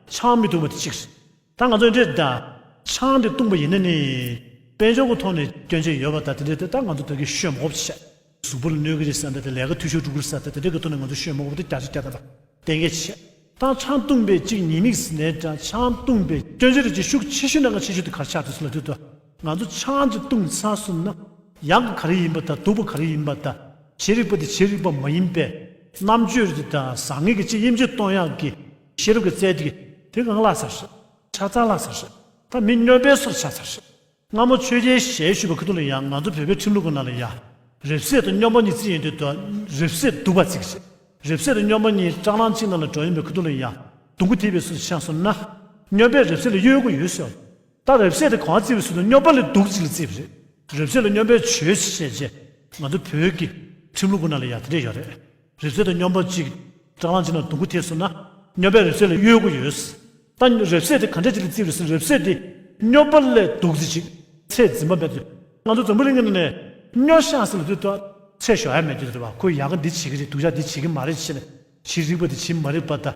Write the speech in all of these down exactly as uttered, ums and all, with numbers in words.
ཆང་མི་འཐུང་བ་དེ་གཅིག་རེད། ད་ང་ཚོ་འདྲེ་ད་ཆང་དེ་བཏུངས་པ་ཡིན་ན་ནི་དཔལ་འབྱོར་གྱི་ཐོག་ནས་སྐྱོན་ཆ་ཡོད་པ་ད་དེ་འདྲ་དེ་ད་ང་ཚོ་ད་གི་ཤོད་མ་དགོས་པ་བྱས། གཟུགས་པོ་ལ་གནོད་ཀྱི་རེད་བསམ་པ་དེ་ལས་ཀ་འཐུས་ཤོར་འགྲོ་གི་རེད་བསམ་པ་དེ་དེ་འདྲ་གི་ཐོག་ནས་ང་ཚོ་ཤོད་མ་དགོས་པ་དེ་བརྒྱ་ཆ་བརྒྱ་ད་ད་གཏན་འཁེལ་བྱས། ད་ཆང་བཏུངས་པའི་གཅིག་ཉེས་དམིགས་ཟེར་ནས་ད་ཆང་བཏུངས་པའི་སྐྱོན་ཆ་རེད་ཅེས་ཤུགས་ཆེ་ཤོས་ནང་ག་ཆེ་ཤོས་དེ་ག་རེ་ཆགས་འདུག་ཟེར་ལབ་དུས་ད་ང་ཚོ་ཆང་ཅིག་བཏུངས་ཚར་སོང་ན་ཡག་གི་ག་རེ་ཡིན་པ་ད་སྡུག་པ་ག་རེ་ཡིན་པ་ད་བྱེད་རིགས་པ་དེ་བྱེད་རིགས་པ་མ་ཡིན་པའི་རྣམ་དཔྱོད་རེད་ད་བཟང་ངན་གྱི་ཅིག་དབྱེ་འབྱེད་གཏོང་ཡག་གི་ཤེས་རབ་ཀྱི་རྩལ་དེ་དེ་གང་བརླག་ཚར་ཤག་ཆ་ཚང་བརླག་ཚར་ཤག་ད་མི་སྨྱོན་པའི་སོར་ཆགས་ཚར་ཤག་སྔ་མོ་ཆོས་རྒྱལ་ཞལ་བཞུགས་པའི་ཁ་ཐུག་ལ་ཡང་ང་ཚོ་བོད་པའི་ཁྲིམས་ལུགས་ཀྱི་ནང་ལ་ཡང་རབ་གསལ་དང་སྨྱོན་པ་གཉིས་བརྩི་ཡོང་དུས་དུ་རབ་གསལ་སྡུག་པ་བརྩི་གི་རེད། རབ་གསལ་དང་སྨྱོན་པ་གཉིས་སྐྲག་སྣང་གཅིག་ནང་ལ་འགྲོ་ཡོང་པའི་ཁ་ཐུག་ལ་ཡང་སྡུག་གུ་ཐེབས་པའི་སོར་ཆགས་སོང་ན་སྨྱོན་པས་རབ་གསལ་ལ་གཡོལ་དགོས་ཡོད་ཟེར། ད་རབ་གསལ་དེ་གང་བརྩི་བའི་སོར་དུ་སྨྱོན་པ་ལས་སྡུག་ཅིག་ལ་བརྩི་བ་རེད། རབ་གསལ་ལ་སྨྱོན་པས་བྱོས་ཞེས་བྱས་ང་ཚོ་བོད་ཀྱི་ཁྲིམས་ལུགས་ཀྱི་ནང་ལ་ཡང་དེ་འདྲས་ཡོད་རེད། རིག་རྩལ་དང་སྨྱོན་པ་གཅིག་སྐྲག་སྣང་གཅིག་ནང་སྡུག་པོ་ཐེབས་སོང་ན་སྨྱོན་པས་རིག་རྩལ་ལ་གཡོལ་དགོས་ཡོད། ད་རིག་རྩལ་དེ་ག་འདྲ་ཅིག་ལ་བརྩི་རེད་ཟེར་རིག་རྩལ་དེ་སྨྱོན་པ་ལས་སྡུག་ཙམ་ཅིག་ཚད་འཛིན་པ་མེད་དུ། ང་ཚོ་འཛམ་བུ་གླིང་གི་ནང་ནས་སྨྱོ་ཤག་ཟེར་ལབ་དུས་ད་ཚད་ཞོག་ཡ་མེད་དུས་རེད་བ། ཁོས་ཡག་ག་འདི་བྱེད་ཀྱི་རེད་སྡུག་ཅག་འདི་བྱེད་ཀྱི་མ་རེད་ཅེས་ནས་བྱེད་རིགས་པ་དེ་བྱེད་མ་རིགས་པ་ད་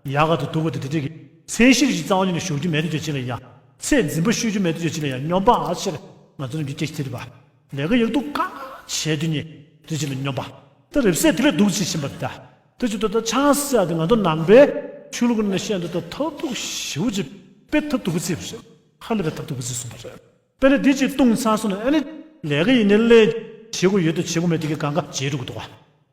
ཡག་ག་དང་སྡུག་ག་དེ་དེ་འདྲས་ཀྱི་མཚན་གཞིར་ཞིག་རྩ་བ་ཉིད་ནས་ཞུགས་རྒྱུ་མེད་དུས་ཅིག་ལ་ཡ། ཚད་འཛིན་པ་ཤོད་རྒྱུ་མེད་དུས་ཅིག་ལ་ཡ་སྨྱོན་པ་ཨ་ཆེ་རེད། ང་ཚོ་ནམ་རྒྱུན་སྐད་ཆ་དེ་རེད་བ། ལས་ཀ་ཡག་སྡུག་གང་བྱས་དུས་ནི་དེ་ཅིག་ལ་སྨྱོན་པ། ད་རེབ་གསལ་དེ་ལས་སྡུག་ཅིག་ཕྱིན་པ་རེད་ད། དེ་ཅིག་ད་ད་ཆང་ཟེར་ཡ་དེ་ང་ཚོ་ནང་པའི་ཆོས་ལུགས་ཀྱི་ནང་བཤད་འདུག་ད་ཐབས་སྡུག་ཞེ་པོ་ཅིག་དཔེ་ཐབས་སྡུག་པོ་བརྩིས་པ་རེད། ཧ་ལས་པའི་ཐབས་སྡུག་པོ་བརྩིས་སོང་བ་རེད། དཔེར་ན་འདི་ཅིག་བཏུངས་ཚར་སོང་ན་ཨ་ནི་ལས་ཀ་ཡིན་ནའི་ལས་བྱེད་དགོས་ཡོད་དང་བྱེད་དགོས་མེད་དེ་གའི་གང་ག་བྱེད་འགྲོ་གི་འདུག་བ།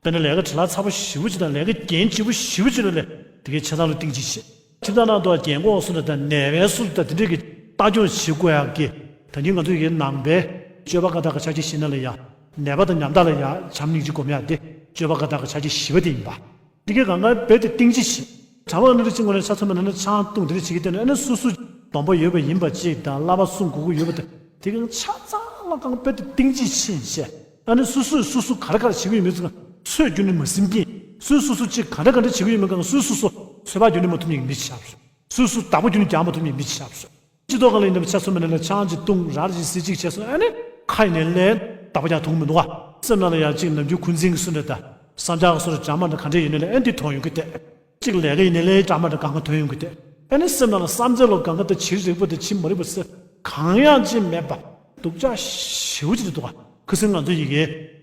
དཔེར་ན་ལས་ཀ་བྲེལ་བ་ཚ་པོ་ཞེ་པོ་ཅིག་དང་ལས་ཀ་རྒྱན་ཆེ་པོ་ཞེ་པོ་ཅིག་ལ་ལས་དེ་གའི་ཆ་ཚང་ལ་གཏིང་ཅིག་བྱེད། ཁྱིམ་ཚང་ནང་དུ་རྒན་གོག་སུ་འདྲ་དང་ནད་པའི་སུ་འདྲ་དེ་འདྲས་ཀྱི་ལྟ་སྐྱོང་བྱེད་དགོས་ཡག་གི་ད་ནི་ང་ཚོ་ཡི་ནང་པའི་སྤྱོད་པ་བཀའ་རྟགས་ཀྱི་ཆ་རྐྱེན་བཞི་ནང་ལ་ཡང་ནད་པ་དང་ཉམ་ཐག་ལ་ཡང་བྱམས་སྙིང་རྗེ་སྒོམ་ཡག་དེ་སྤྱོད་པ་བཀའ་རྟགས་ཀྱི་ཆ་རྐྱེན་བཞི་པ་དེ་ཡིན་པ། འདི་གའི་གང་ག་རྦད་དེ་གཏིང་ཅིག་བྱེད། གྲྭ་པ་ཨ་ནི་རེ་གཅིག་ངོས་ནས་ཆ་མཚོན་པ་ན་ནི་ཆང་བཏུང་འདི་འདྲ་བྱེད་ཀྱི་བསྡད་ན་ཨ་ནི་སོ་སོ་སྡོམ་པ་ཡོད་པ་ཡིན་པ་གཅིག་དང་བསླབ་པ་སྲུང་དགོས་ཀྱི་ཡོད་པ་དང་དེ་གའི་ཆ་ཚང་ལ་གང་རྦད་དེ་གཏིང་ཅིག་ཕྱིན་བྱས་ཨ་ནི་སོ་སོས་སོ་སོ་ག་རེ་ག་རེ་བྱེད་ཀྱི་ཡོད་མེད་ཚོ་ཚོད་རྒྱུན་ནས་མ་ཟིན་གྱིན་སོས་སོ་སོ་གཅིག་ག་འདྲ་ག་འདྲ་བྱེད་ཀྱི་ཡོད་མེད་གང་སོས་སོ་སོ་ཚོད་དཔག་རྒྱུན་ནས་མ་ཐུབ་མཁན་གྱི་མི་ཆགས་སོ། སོས་སོ་བདག་པོ་རྒྱུན་ནས་རྒྱག་མ་ཐུབ་མཁན་གྱི་མི་ཆགས་སོ། སྤྱི་ཚོགས་སྒང་ལ་ཡིན་ན་ཆ་མཚོན་པ་ན་ལ་ཆང་ཅིག་བཏུང་ར་རེ་ཅིག་ཟེར་ཅིག་བྱས་སོང་ཨ་ནི་ཁ་ཡིན་ནའི་ལས་བདག་པོ་རྒྱག་ཐུབ་ཀྱི་མི་འདུག་ག་སེམས་ནང་ལ་ཡང་ཅིག་ནམ་རྒྱུན་འཁོན་འཛིན་གྱི་སུ་འདྲ་དང་བསམ་འཆར་གྱི་སུ་འདྲ་འདྲ་མ་འདྲ་ག་འདྲ་ཡིན་ནའི་ལས་ཨ་འདི་མཐོང་ཡོང་གི་བསྡད། གཅིག་ལས་ཀ་ཡིན་ནའི་ལས་འདྲ་མ་འདྲ་གང་ག་ཐོན་ཡོང་གི་བསྡད། ཨ་ནི་སེམས་ནང་ལ་བསམ་ཚུལ་ལོ་གང་ག་དང་བྱེད་རིགས་པ་དང་བྱེད་མ་རིགས་པ་ཟེར་གང་ཡང་ཅིག་མེད་པ་སྡུག་ཅག་ཞེ་པོ་ཅིག་འདུག་ག་ཁ་སང་ང་ཚོ་ཡི་གེ་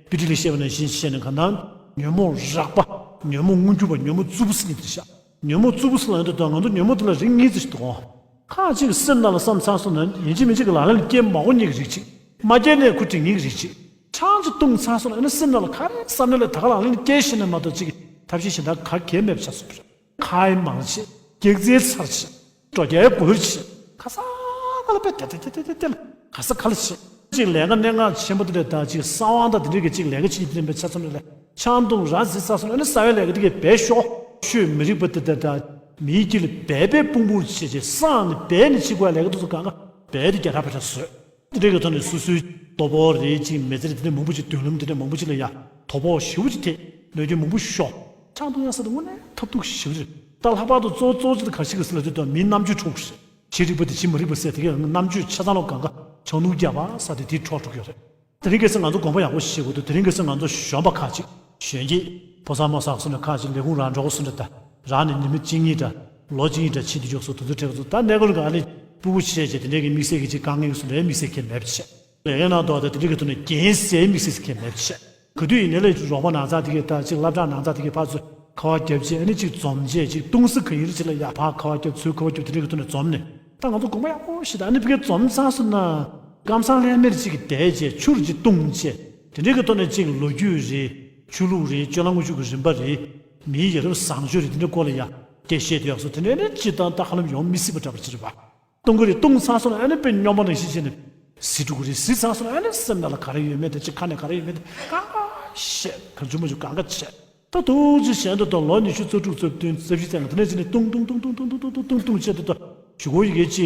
པི་ཏི་ལ་བཤད་པ་ནང་བཞིན་བཤད་ནས་གང་ལྟར་ཉོན་མོངས་རགས་པ་ཉོན་མོངས་མངོན་གྱུར་པ་ཉོན་མོངས་རྩུབ་པོ་ཟེར་མཁན་དེ་རེད་ཤག་ཉོན་མོངས་རྩུབ་པོ་ཟེར་ལབ་ཡོང་དུས་ད་ང་ཚོ་ཉོན་མོངས་དེ་ལ་རིགས་གཉིས་ཙམ་ཞིག་འདུག་ག་ཁ་ཅིག་སེམས་ནང་ལ་བསམ་ཚར་སོང་ན་ཡིན་གཅིག་མིན་གཅིག་གི་ལག་ལེན་ལ་སྐྱེལ་མ་དགོས་མཁན་གྱི་རིགས་ཅིག་མ་སྐྱེལ་ནས་ཁུ་འབྲིང་ངེས་ཀྱི་རིགས་ཅིག་ཆང་ཅིག་བཏུངས་ཚར་སོང་ན་ཨ་ནི་སེམས་ནང་ལ་ག་རེ་བསམ་ནས་ལ་ད་ག་ལག་ལེན་སྐྱེལ་ཤེས་ན་མ་གཏོགས་ཅིག་ཐབས་ཤེས་གཞན་དག་ག་གེ་མེད་པ་ཆགས་སོང་བ་རེད། ཁ་ཡི་མང་ཆེ། སྐྱག་རྫུན་ཚར་ཆེ། སྒྲོ་རྒྱག་གོལ་ཆེ། ཁ་ས་ཁ་ལ་པེ་ཏེ་ཏེ་ཏེ་ཏེ་ཏེ་ལ་ཁ་ས་ཁ་ལ་ཆེ། ཅིག་ལས་ཀ་གནད་འགག་ཆེན་པོ་དེ་འདྲ་དང་ཅིག་གསང་བ་དང་དེ་འདྲ་གི་ཅིག་ལས་ཀ་བྱེད་ཀྱི་དེ་འདྲ་ཆ་ཚང་རེད་ལ་ཆང་བཏུངས་ར་ཟི་ཚར་སོང་ན་ཨ་ནི་གསང་བའི་ལས་ཀ་དེ་གས་བེད་ཤོག་ཤོད་མི་རིགས་པ་དེ་འདྲ་དང་མིའི་དཀྱིལ་ལ་བེད་བེད་སྤུང་སྤུང་བྱེད་ཅིག་སང་ནི་བེད་ནི་ཅིག་གོ་ལས་ཀ་དེ་ཚོ་གང་ག་བེད་དེ་རྒྱ་ཐག་པ་ཆ་བཟོས། དེ་འདྲའི་གི་ཐོག་ནས་སོ་སོའི་ལྟོ་ཕོག་རེད་ཅིག་མི་ཚེ་རེད་དེ་འདྲ་མང་པོ་ཅིག་མདུན་ལམ་དེ་འདྲ་མང་པོ་ཅིག་ལ་ཡ་དོ་ཕོག་ཞེ་པོ་ཅིག་ཐེབས་གནོད་སྐྱོན་མང་པོ་ཤོར། ཆང་འཐུང་ཡ་ས་དེ་དངོས་གནས་ཐབས་སྡུག་ཞེ་པོ་རེད། ད་ལྷག་པར་དུ་གཙོ་གཙོ་ཆེ་དེ་ག་ཞིག་གི་ཟེར་ལ་དུས་དང་མིའི་རྣམ་དཔྱོད་འཕྲོག་རེད། བྱེད་རིགས་པ་དེ་བྱེད་མ་རིགས་པ་ཟེར་དེ་གའི་རྣམ་དཔྱོད་ཆ་ཚང་ལོག་གང་ག་ཆང་འཐུང་རྒྱག་པ་ས་དེ་དེ་འཕྲོག་འགྲོ་གི་ཡོད་རེད། དེ་རིང་ཁ་སང་ང་ཚོ་དགོངས་པ་ཡག་པོ་བཞེས་དགོས་འདུག་དེ་རིང་ཁ་སང་ང་ཚོ་གཞོན་པ་ཁག་ཅིག་གཞོན་སྐྱེས་ཕོ་གསར་མོ་གསར་སོང་ནས་ཁག་ཅིག་ལས་ཁུངས་རང་འགྲོ་གི་སོང་འདྲ་ད་རང་ནས་ཉི་མ་གཅིག་གཉིས་འདྲ་ལོ་གཅིག་གཉིས་འདྲ་ཕྱིན་དུས་ཡོག་སོ་དུ་དུ་ཁྲེག་སོ་ད་གནས་སྐོར་ག་ལས་སྤུ་གུ་ཆེ་ཆེ་དེ་འདྲའི་གི་དམིགས་བསལ་གྱི་ཅིག་དཀའ་ངལ་སོང་འདྲ་དམིགས་བསལ་གྱི་མེད་པ་བྱས་ལས་ཀའི་ནང་དུ་ད་དེ་འདྲའི་གི་ཐོག་ནས་རྒྱན་ཟེར་དམིགས་བསལ་གྱི་མེད་པ་བྱས་ག་དུས་ཡིན་ནའི་ལས་རོགས་པ་ནང་ཚགས་དེ་གི་ད་ཅིག་སློབ་གྲྭ་ནང་ཚགས་དེ་གི་ཕར་ཚུར་ཁ་བ་རྒྱབ་བྱས་ཨ་ནི་ཅིག་འཛོམས་བྱས་ཅིག་བཏུང་ས་ག་ཡིན་རེད་ཅིག་ལ་ཡ་ཕར་ཁ་བ་རྒྱབ་ཚུར་ཁ་བ་རྒྱབ་དེ་འདྲའི་གི་ཐོག་ནས་འཛོམས་ནས། ད་ང་ཚོ་དགོངས་པ་ཡག་པོ་ཞིག་ད་ཨ་ནི་ཕ་གིར་འཛོམས་ཚར་སོང་ན་སྐམ་སང་ལྷད་མེར་ཅིག་གི་བསྡད་བྱས་ཆུར་ཅིག་བཏུང་བྱས་དེ་འདྲའི་གི་ཐོག་ནས་ཅིག་ལོ་རྒྱུས་རེད་ཆོས་ལུགས་རེད་སྤྱོད་ལམ་དངོས་ཤུགས་ཀྱི་རིམ་པ་རེད་མིའི་ཡ་རབས་བཟང་སྤྱོད་རེད་དེ་འདྲའི་སྐོར་ལ་ཡ་སྐད་བཤད་དུ་ཡག་སོ་དེ་འདྲའི་ནི་ཅི་ད་ད་ཧ་ལམ་ཡོང་མི་སྲིད་པ་འདྲ་པོ་ཅིག་རེད་པ། བཏུང་གི་རེད་བཏུང་ཚར་སོང་ན་ཨ་ནི་དཔེ་སྨྱོན་པ་ནང་བཞིན་བྱས་ནས་ཟི་འགྲོ་གི་རེད་ཟི་ཚར་སོང་ན་ཨ་ནི་སེམས་ནང་ལ་ག་རེ་ཡོད་མེད་དེ་ཅིག་ཁ་ནས་ག་རེ་ཡོད་མེད་དེ་གང་ག་བཤད་གང་བྱུང་མ་བྱུང་གང་ག་བྱས། ད་ཐུགས་རྗེ་གཞན་དུ་དང་ལོ་ཉི་ཤུ་རྩ་དྲུག་རྩ་བདུན་རྩ་བཞི་ཚེ་ང་དེ་ནས་ཅི་ནས་ཏུང་ཏུང་ཏུང་བྱས་དུ་ད་ཞུ་གོ་ཡི་གེ་ཅི་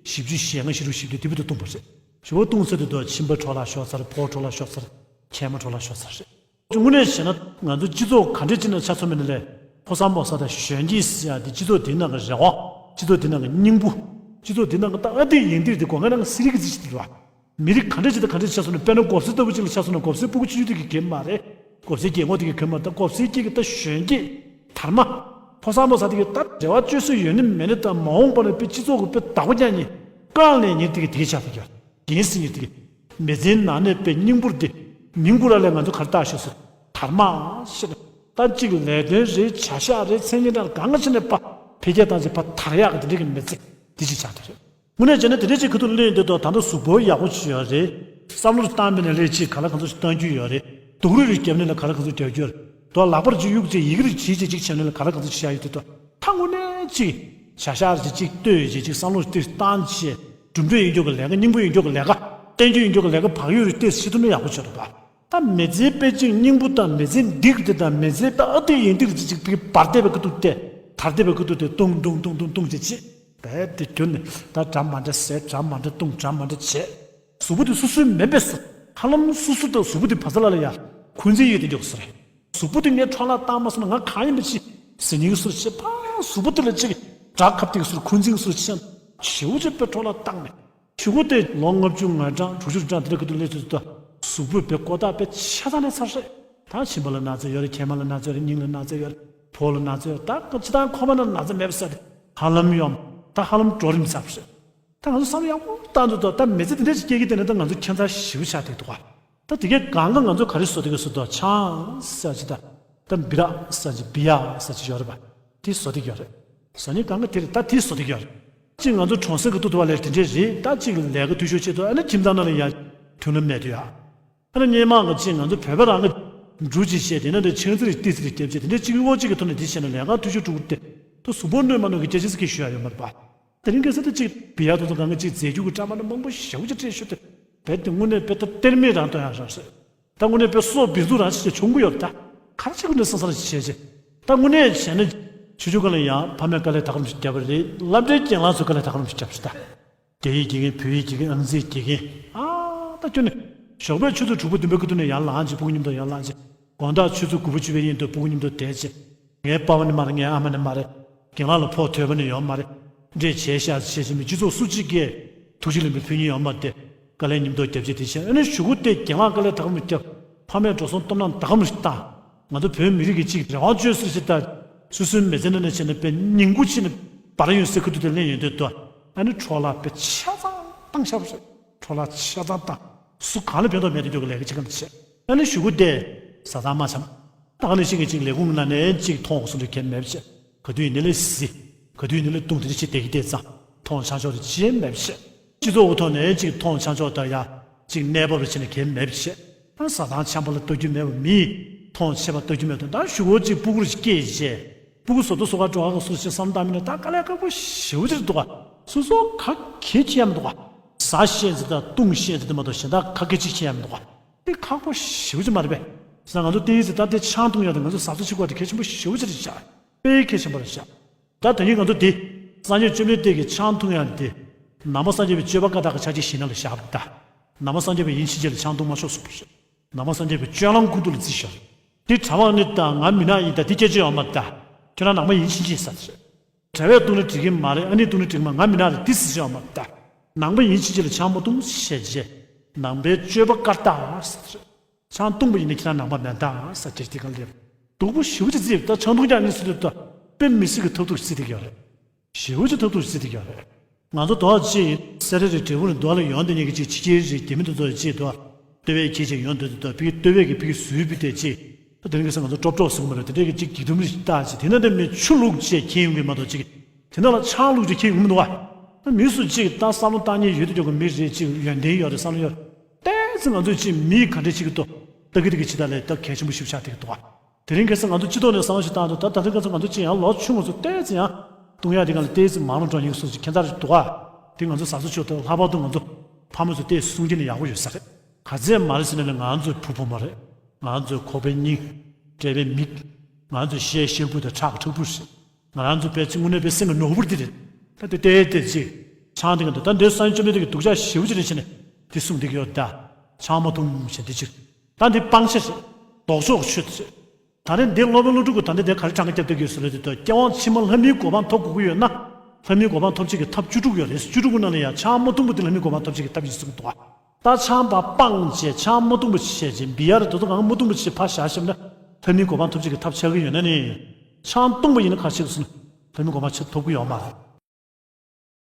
བཞི་བཅུ་ཞེ་ལྔ་བཞི་དྲུག་བཞི་བདུན་དེ་བུ་དུ་ཏུང་བ་རེད། ཞུ་གོ་ཏུང་ཚེ་དུ་ད་མཆིན་པ་འཕྲོ་བརླག་ཤོར་ཚར་ཕོ་འཕྲོ་བརླག་ཤོར་ཚར་མཁལ་མ་འཕྲོ་བརླག་ཤོར་ཚར་རེད། དངོས་གནས་བྱས་ན་ང་ཚོ་སྤྱི་ཚོགས་ག་འདྲས་ཅི་ནས་ཆ་ཚང་མེད་ན་ལས་ཕོ་གསར་མོ་གསར་དང་གཞོན་སྐྱེས་ཟེར་ཡ་དེ་སྤྱི་ཚོགས་དེ་ནང་གི་རེ་བ་སྤྱི་ཚོགས་དེ་ནང་གི་སྙིང་པོ་སྤྱི་ཚོགས་དེ་ནང་གི་ད་ཨ་དེ་ཡིན་དེ་དེ་གོ་ང་རང་གི་སི་རི་གི་ཟི་ཞིག་དེ་རེད་བ། མི་རིགས་ག་འདྲ་ཅིག་དང་ག་འདྲ་ཆགས་སོང་ན་དཔེར་ན་གོབ་སེ་ལྟ་བུ་ཅིག་ལ་ཆགས་སོང་ན་གོབ་སེ་སྤུ་གུ་ཆུང་ཆུང་དེ་གི་གེ་མ་རེད། གོབ་སེ་རྒན་གོག་དེ་གི་གེ་མ་རེད། ད་གོབ་སེ་སྐྱེས་ཀྱི་ད་གཞོན་སྐྱེས་དར་མ་ ཕོ་གསར་མོ་གསར་དེ་གི་ད་འབྲེལ་བ་བཅོལ་སྲོལ་ཡོད་ནི་མེད་ནི་དང་མ་འོངས་པ་ནས་དཔེ་སྤྱི་ཚོགས་ཀྱི་དཔེ་བདག་པོ་རྒྱག་ནི་བཀག་ནས་ཉིན་དེ་གི་དེ་གི་ཆགས་དེ་གི་རྒྱན་སྲིད་ནི་དེ་གི་མི་ཚེའི་ནང་ནས་དཔེ་སྙིང་པོར་དེ་མིང་པོ་ར་ལས་ང་ཚོ་གར་ལྟ་ཤོག་ཟེར་དར་མ་ཤེས་ད་གཅིག་ལས་དོན་རེད་བྱ་གཞག་རེད་མཚན་སྙན་གྲགས་གང་ག་ཕྱིན་ནས་ཕ་འཕེལ་རྒྱས་བཏང་ཚེ་ཕ་དར་ཡག་གི་དེ་འདྲ་གི་མི་ཚེ་དེ་ཅིག་ཆགས་དེ་རེད། དངོས་གནས་བྱས་ན་དེ་འདྲ་ཅིག་ཁ་ཐུག་སླེབས་འདི་དོ་ད་ལྟ་གཟུགས་པོ་ཡག་པོ་ཅིག་ཡོད་རེད། བསམ་བློ་བཏང་པའི་ནས་ལས་ཅིག་ག་ལ་གང་འཚམ་ཞིག་བཏང་རྒྱུ་ཡོད་རེད། སྡུག་རུས་རེ་བརྒྱབ་ནས་ལ་ག་ལ་གང་འཚམ་རྒྱག་རྒྱུ་ཡོད་རེད། དོ་ལག་པར་ཅིག་གཡུག་ཅིག་ཡིག་རིགས་བྱིས་ཅིག་ཅིག་བྱས་ནས་ལ་ག་ལ་གང་འཚམ་ཞིག་བྱ་ཡོད་དེ་དོ་ད་དངོས་གནས་ཅིག་བྱ་གཞག་རེ་ཅིག་ཅིག་ལྟོས་ཅིག་ཅིག་བསམ་བློ་ཅིག་བཏང་བྱས་གྲུབ་འབྲས་ཡིན་རྒྱུ་གི་ལས་ཀ་སྙིང་པོ་ཡིན་རྒྱུ་གི་ལས་ཀ་བསྟན་རྒྱུ་ཡིན་རྒྱུ་གི་ལས་ཀ་བག་ཡོད་རེ་ལྟོས་ཤེས་ཐུབ་ན་ཡག་པོ་བྱོས་རེད་པ། ད་མི་ཚེའི་དཔེ་ཅིག་སྙིང་པོ་དང་མི་ཚེ་འདི་རེད་དང་མི་ཚེ་ད་ཨ་དེ་ཡིན་འདི་རེད་ཅིག་ཅིག་བར་བལྟས་པའི་ཁ་ཐུག་སྟེ་དར་བལྟས་པའི་ཁ་ཐུག་སྟེ་ཏུང་ཏུང་ཏུང་ཏུང་ཏུང་ཅིག་ཅིག་བས་དེ་གྱུར་ནས་ད་འདྲ་མ་འདྲ་ཟས་འདྲ་མ་འདྲ་བཏུང་འདྲ་མ་འདྲ་བྱས། གཟུགས་པོ་དེ་སོ་སོའི་མིན་པས་སོ། ཧ་ལམ་སོ་སོ་དང་གཟུགས་པོ་དེ་བ་ཚ་ལ་ལ་ཡ་འཁོན་འཛིན་ཡོད་དེ་མགྱོགས་སོ་རེད། གཟུགས་པོ་དེ་ངས་འཕྲོ་བརླག་བཏང་མ་སོང་ན་ང་གང་ཡིན་པ་ཅི་ཟེར་ཉིན་གྱི་སོ་རེད་བྱས་ཕ་གཟུགས་པོ་དེ་ལ་ཅིག་དགྲ་ཁབ་དེ་གི་སོ་རེད་འཁོན་འཛིན་གྱི་སོ་རེད་བྱས་ན་ཞེ་པོ་ཅིག་པའི་འཕྲོ་བརླག་བཏང་ནས་གཞུག་གུ་དེ་ལོ་ལྔ་བཅུ་ང་གྲངས་དྲུག་ཅུ་གྲངས་དེ་འདྲ་གི་དུ་སླེབས་ཚུལ་དུ་གཟུགས་པོའི་བེ་ཀོ་ཏག་པའི་ཆ་ཚང་ནས་ཚར་རེད། ད་མཆིན་པ་ལ་ན་ཚ་ཡོད་རེད་མཁལ་མ་ལ་ན་ཚ་ཡོད་རེད་སྙིང་ལ་ན་ཚ་ཡོད་རེད་ཕོ་ལ་ན་ཚ་ཡོད་རེད་ད་སྤྱི་བཏང་ཁོག་པ་ན་ན་ཚ་མེད་པ་ཟེར་རེད་ཧ་ལམ་ཡོང་ད་ཧ་ལམ་འགྲོ་རིམ་ཚར་རེད། ད་ང་ཚོ་བསམ་ཡག་པོ་བཏང་འདུག་ད་ད་མི་ཚེ་འདི་འདྲ་ཞིག་སྐྱེལ་གྱི་བསྡད་ན་ད་ང་ཚོ་ཁྱད་མཚར་ཞེ་པོ་ཆགས་བསྡད་འདུག་ག་ད་དེ་གའི་གང་ག་ང་ཚོ་ག་རེ་བཟོ་འདོད་ཀྱི་བཟོ་འདུག་ཆང་ཟེར་ཅིག་ད་ད་སྦི་ར་ཟེར་ཅིག་སྦི་ཡ་ཟེར་ཅིག་ཡོད་རེད་པ། དེ་བཟོ་འདོད་ཀྱི་ཡོད་རེད། བཟོ་ནི་གང་ག་དེ་རེད་ད་དེ་བཟོ་འདོད་ཀྱི་ཡོད་རེད། གཅིག་ང་ཚོ་གྲོང་གསེབ་ཀྱི་ཏུ་ཏུ་བ་ལས་དེ་འདྲས་རེད་ད་གཅིག་ལས་ཀ་འཐུས་ཤོར་ཆེད་དུ་ཨ་ནི་ཁྱིམ་ཚང་ནང་ལ་ཡ་ཐུན་ལམ་མེད་དུ་ཡ། ཨ་ནི་སྔོན་མ་གི་གཅིག་ང་ཚོ་བོད་པ་རང་གི་འབྲུ་གཅིག་བཤད་དེ་ན་འདི་ཆང་ཙི་རིགས་ཏི་ཙི་རིགས་རྒྱབ་བྱས་དེ་འདྲས་གཅིག་དབང་གཅིག་གི་ཐོག་ནས་དེ་བཤད་ན་ལས་ཀ་འཐུས་ཤོར་འགྲོ་གི་རེད་དེ་ད་གཟུགས་པོ་གནོད་མ་གནོད་ཀྱི་སྐད་ཆ་ཟིག་གི་ཞུ་ཡ་ཡོད་མ་རེད་པ། དེ་རིང་ཁ་སང་ད་གཅིག་བི་ཡ་དེ་ཚོ་གང་ག་གཅིག་རྫས་འགྱུར་གྱི་སྐྲ་མ་ནི་མང་པོ་ཞེ་པོ་ཅིག་སྤྲད་ཤོར་ཏེ། བས་དེ་དངོས་གནས་བས་ད་གཏེར་མེད་རང་སྟོན་ཡང་རང་རེད། ད་དངོས་གནས་བས་སྲོག་སྦིར་འཛུགས་རང་བྱེད་ཆོག་གི་ཡོད་རེད་ད། ག་རེ་བྱེད་དགོས་ནས་བསམ་བསམ་ཞིག་བྱས་རྗེས། ད་དངོས་གནས་བྱས་ན་ཆུ་ཆུ་ག་ལ་ཡང་ཕ་མས་དཀའ་ལས་ད་ག་རང་ཞིག་བརྒྱབ་པ་རེད་སློབ་གྲྭའི་རྒན་ལགས་ཚོས་དཀའ་ལས་ད་ག་རང་ཞིག་བརྒྱབ་རེད་ད། རྒྱ་ཡིག་དགེ་རྒན་བོད་ཡིག་དགེ་རྒན་ཨང་རྩིས་དགེ་རྒན། ཨ་ད་ཁྱོད་ནི་ཞོགས་པའི་ཆུ་ཚོད་དྲུག་པ་བདུན་པའི་སྐབས་དུས་ནས་ཡར་ལངས་བྱས་སྤུ་གུ་མཉམ་དུ་ཡར་ལངས་བྱས་དགོང་དག་ཆུ་ཚོད་དགུ་པ་བཅུ་པའི་ཡན་དུ་སྤུ་གུ་མཉམ་དུ་བསྡད་བྱས། ངའི་པ་ཕ་ནི་མ་རེད། ངའི་ཨ་མ་ནི་མ་རེད། རྒན་ལགས་ལ་ཕོག་ཐོས་པ་ནི་ཡོད་མ་རེད། འདྲེས་བྱས་ཤག་བྱས་ཤིང་མི་སྤྱི་ཚོགས་སུ་གཅིག་གིས་ཐུགས་རྗེ་ལེན་པའི་ཕུལ་མཁན་ཡོད་མ་རེད། དཀའ་ལས་མཉམ་དུ་བརྒྱབ་བྱས་དེ་བྱས་ཨ་ནི་གཞུག་གུ་དེ་རྒན་ལགས་དཀའ་ལས་ད་ག་མི་བརྒྱབ། ཕ་མས་འགྲོ་སོང་སྟོབས་ན་ད་ག་མི་བཏང་། ང་ཚོ་བོད་མི་རིགས་ཀྱི་གཅིག་རང་དབང་བཅོལ་ཟེར་ཞིག་ད། སོ་སོའི་མི་ཚེ་ནང་ནས་བྱས་ན་དཔེ་ཉིང་ཁུ་ཕྱིན་ནས་བར་ཡོང་སའི་ཁུ་ཐུ་དེ་ལེན་ཡོང་དུས་དོ། ཨ་ནི་འཕྲོ་བརླག་དཔེ་ཆ་ཚང་བཏང་ཤག་པ་རེད། འཕྲོ་བརླག་ཆ་ཚང་བཏང་། སུ་གང་ལ་ཕན་ཐོགས་མེད་དུ་འགྱུར་གི་ལས་ཀ་ཅིག་གམ་བྱས། ཨ་ནི་གཞུག་གུ་དེ་བཟའ་ཚང་མ་འཆམ། ད་ག་ནང་བཞིན་གྱི་ཅིག་ལས་ཁུངས་ནང་ནས་ཅིག་མཐོང་སོང་དུས་གལ་མེད་པ་བྱས། ག་དུས་ཡིན་ནའི་ལས་སྲིད། ག་དུས་ཡིན་ནའི་ལས་བཏུང་དེ་འདྲ་བྱེད་བསྡད་ཀྱི་བསྡད་ཙང་མཐོང་ཆང་ཆོག་དེ་ཅི་ཡང་མེད་པ་བྱས། སྤྱི་ཚོགས་ཀྱི་ཐོག་ནས་ཅིག་མཐོང་ཆང་ཆོག་དང་ཡ་ཅིག་གནས་བབ་རེ་བྱས་ནས་གལ་མེད་པ་བྱས། ཨ་བཟའ་ཚང་འཆམ་པོ་ལ་ལྟ་རྒྱུ་མེད་པ་མིས་མཐོང་ཆེ་བ་ལྟ་རྒྱུ་མེད་དོན་དག་ཞུ་བོ་ཅིག་སྤུ་གུར་སྐྱེས་བྱས། སྤུ་གུ་བཟོ་ལྟ་བཟོ་ག་འགྲོ་ག་སོ་ཞེས་བསམ་བཏང་མིན་ན་ད་དཀའ་ལས་ཁག་པོ་ཞེ་པོ་ཅིག་འདུག་ག་སོ་སོ་ག་གེ་ཁྱེད་ཡ་མི་འདུག་ག་བཟའ་ཤེས་ཟེར་དང་བཏུང་ཤེས་ཟེར་དེ་མ་གཏོགས་གཞན་དག་ག་གེ་ཅིག་ཁྱེད་ཡ་མི་འདུག་ག་དེ་ཁག་པོ་ཞེ་པོ་ཅིག་མ་རེད་པས། ཟེར་ན་ང་ཚོ་ཏེའི་ཟེར་ད་དེ་ཆང་འཐུང་ཡ་དེ་ང་ཚོ་ཟ་ཟ་ཆུ་བར་དེ་གལ་ཆེན་པོ་ཞེ་པོ་ཅིག་རེད་ཤག་དཔེ་གལ་ཆེན་པོ་རེད་ཤག་ད་དེ་ཉིད་ང་ཚོ་འདི་སངས་རྒྱས་བཅོམ་ལྡན་འདས་ཀྱིས་ཆང་འཐུང་ཡང་འདི་ནང་པ་སངས་རྒྱས་པའི་སྤྱོད་པ་བཀའ་རྟགས་ཀྱི་ཕྱག་རྒྱའི་གཞི་ནང་ལ་བཞག་པ་ད། ནང་པ་སངས་རྒྱས་པའི་ཡིན་ཕྱིན་ཆད་ལ་ཆང་འཐུང་མ་ཆོག་གསུངས་པ་རེད། ནང་པ་སངས་རྒྱས་པའི་སྤྱོད་ལམ་ཀུན་ཏུ་ལ་བརྩི་ཞོར། འདི་གྲྭ་པ་ནི་ད་ང་མི་ནག་ཡིན་ད་འདི་སྐད་ཆ་ཡོད་མ་ད། ཁྱོད་རང་ནང་པ་ཡིན་ཕྱིན་ཆད་ཟེར་རེད། གྲྭ་པས་བཏུང་ན་འགྲིག་གི་མ་རེད། ཨ་ནེས་བཏུང་ན་འགྲིག་མ། ང་མི་ནག་རེད་འདི་ཟེར་ཡོད་མ་ད། ནང་པ་ཡིན་ཕྱིན་ཆད་ལ་ཆང་མ་འཐུང་ཞེས་བྱས། ནང་པའི་སྤྱོད་པ་བཀའ་རྟགས་ཟེར་རེད། ཆང་འཐུང་བ་ཡིན་ན་ཁྱེད་རང་ནང་པ་མེད་ད་ཟེར་དེ་དེ་ག་ལེར། སྡུག་པོ་ཞེ་པོ་ཅིག་བརྩིས་ད་ཆང་འཐུང་རྒྱག་ནི་ཟེར་དུས་ད་དཔེ་མི་སྲིད་ཀྱི་ཐབས་སྡུག་བརྩིས་དེ་ག་རེད། ཞེ་པོ་ཅིག་ཐབས་སྡུག་བརྩིས་དེ་ག་རེད། ང་ཚོ་དོག་ཅིག་སེ་ར་རི་འབྲས་སྤུངས་རི་འདུག་ལ་ཡོང་དེ་ཉིད་ཀྱི་ཅིག་ཕྱི་རྒྱལ་རིགས་རྒྱ་མི་དེ་ཚོ་ཅིག་དོ། ལྟོ་བའི་ཁྱི་ཅིག་ཡོང་དུས་དོ་ཕི་ལྟོ་བའི་གི་ཕི་ཟུའི་ཕི་དེ་ཅིག་ད་དེ་རིང་ཁ་སང་ང་ཚོ་ཀྲོབ་ཀྲོབ་ཟེར་གི་མ་རེད་དེ་འདྲའི་གི་ཅིག་སྒྱིག་དུམ་རིགས་ལྟ་ཅིག་དེ་ན་དེ་མི་ཆུ་བླུགས་བྱས་ཁྱེར་ཡོང་གི་མ་གཏོགས་ཅིག་དེ་ན་ལ་ཆང་བླུགས་བྱས་ཁྱེར་ཡོང་གི་མི་འདུག་བ། མི་སུ་གཅིག་ད་བསམ་བློ་བཏང་མཁན་ཡོད་དུ་འཇོག་གི་མི་རེད་ཅིག་ཡོན་ཏན་ཡོད་རེད་བསམ་བློ་ཡོད། ཏོག་ཙམ་ང་ཚོས་ཅིག་མི་ག་འདྲ་ཅིག་གི་ཏོ། ཏག་གི་ཏག་གི་ཅི་ད་ལས་ད་གལ་ཆེན་པོ་ཞིག་ཆགས་དེ་གི་འདུག་ག་དེ་རིང་ཁ་སང་ང་ཚོ་སྤྱི་ཚོགས་ནས་བསམ་བློ་ཞིག་བཏང་འདུག་ད་ད་ཐེངས་ཁ་སང་ང་ཚོ་ཅིག་ཡང་ལོ་ཆུང་ང་ཚོ་ཏོག་ཙམ་ཡང་གཏོང་ཡ་དེ་ག་ལ་ཏོག་ཙམ་མང་རུ་འགྲོ་ཉེན་སོགས་ཅིག་ཁྱད་མཚར་ཞིག་འདུག་ག་དེ་ང་ཚོ་ཟ་ཟུར་ཆོག་ཏོ་ལྷག་པར་དུ་ང་ཚོ་ཕ་མ་ཚོ་ཏོག་ཙམ་གསུང་རྒྱུ་ནི་ཡག་པོ་ཡོད་ས་རེད། ག་ཚད་མ་རེད་ཟེར་ན་ལས་ང་ཚོའི་བུ་བུ་མོ་རེད། ང་ཚོའི་ཁོག་པའི་སྙིང་། དཔྲལ་བའི་མིག་ང་ཚོའི་ཤའི་ཤ་འབུ་དང་ཁྲག་ཁྲག་འབུ་རེད། ང་རང་ཚོ་དཔེ་ཚིག་དངོས་གནས་དཔེ་སེམས་ཀྱི་ནོར་བུ་འདི་རེད། ད་དེ་ལྟའི་དེ་ཅིག་ཆང་དེ་ག་འདུག་ད་འདིར་སངས་རྒྱས་བཅོམ་ལྡན་འདས་ཀྱི་སྡུག་ཅག་ཞེ་པོ་ཅིག་རེད་བྱས་ནས་དེ་གསུངས་བསྡད་ཀྱི་ཡོད་ད། ཆང་མ་འཐུང་བྱས་འདི་ཅིག་ད་འདི་སྤང་བྱ་རེད། ལྡོག་ཕྱོགས་ཀྱི་ཆོས་དེ་རེད། ད་རེས་འདི་སློབ་དཔོན་ཀླུ་སྒྲུབ་ཀྱིས་ད་ལྟ་འདི་ག་རེ་གྲངས་ཀ་བརྒྱབ་བསྡད་ཀྱི་ཡོད་ཟེར་ལབ་དུས་ད་སྐྱེ་བ་ཕྱི་མ་ལྷ་མིའི་གོ་འཕང་ཐོབ་དགོས་ཀྱི་ཡོད་ན། ལྷ་མིའི་གོ་འཕང་ཐོབ་བྱེད་ཀྱི་ཐབས་བཅུ་དྲུག་ཡོད་རེད། བཅུ་དྲུག་གི་ནང་ལ་ཡང་ཆང་མ་འཐུང་བ་འདི་ལྷ་མིའི་གོ་འཕང་ཐོབ་བྱེད་ཀྱི་ཐབས་ཡིན་གསུངས་འདུག་ག་ད་ཆང་པ་སྤངས་བྱས་ཆང་མ་འཐུང་བ་བྱས་བྱས་འབི་ཡར་དེ་ཚོ་གང་མ་འཐུང་བ་བྱས་ཕར་བཞག་ཤེམ་ན་ལྷ་མིའི་གོ་འཕང་ཐོབ་བྱེད་ཀྱི་ཐབས་ཆགས་ཀྱི་ཡོད་ན་ནི། ཆང་བཏུང་བ་ཡིན་ན་ག་རེ་བྱེད་དགོས་ཟེར་ན། ལྷ་མིའི་གོ་འཕང་ཆེད་ཐོབ་ཀྱི་ཡོད་མ་རེད།